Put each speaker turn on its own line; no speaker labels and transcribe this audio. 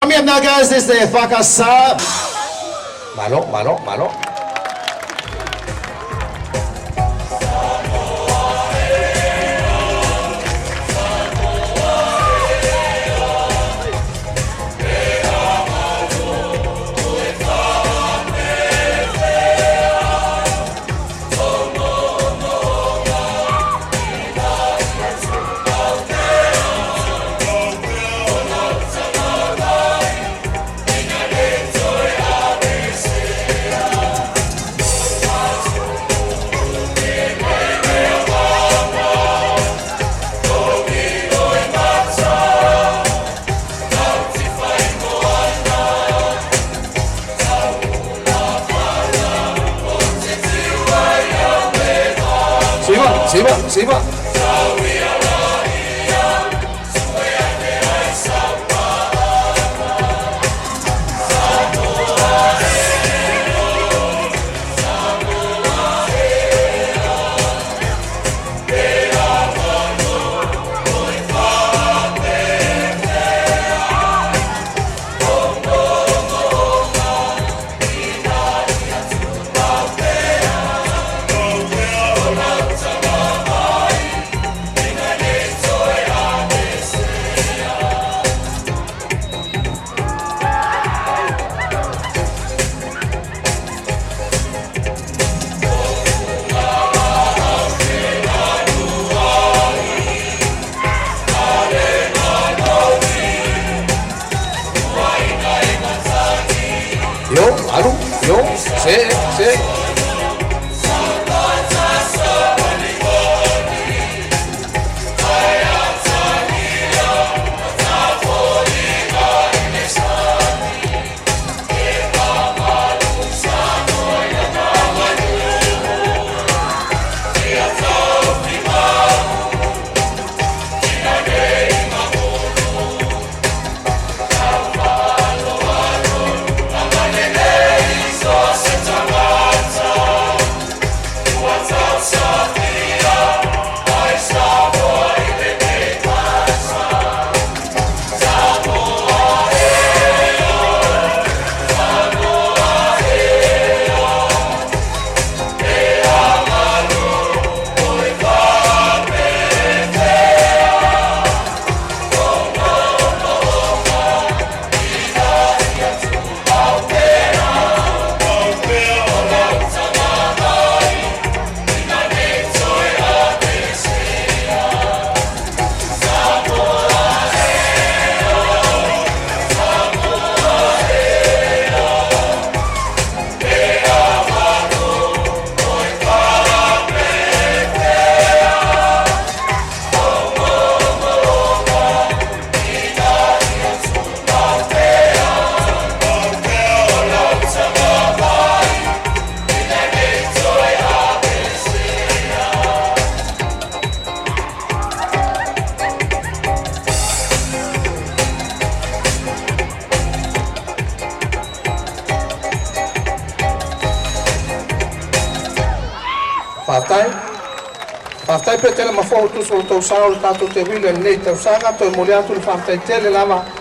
Coming up now, guys, is the EFAKS. Malo, malo, malo. Siva, siva, siva. Yo, alu, yo, se, se. Faafetai. Faafetai pe tele ma fo'u tusa o le tausaga o le tatou te vili lenei tausaga toe momoli atu le faafetai tele lava.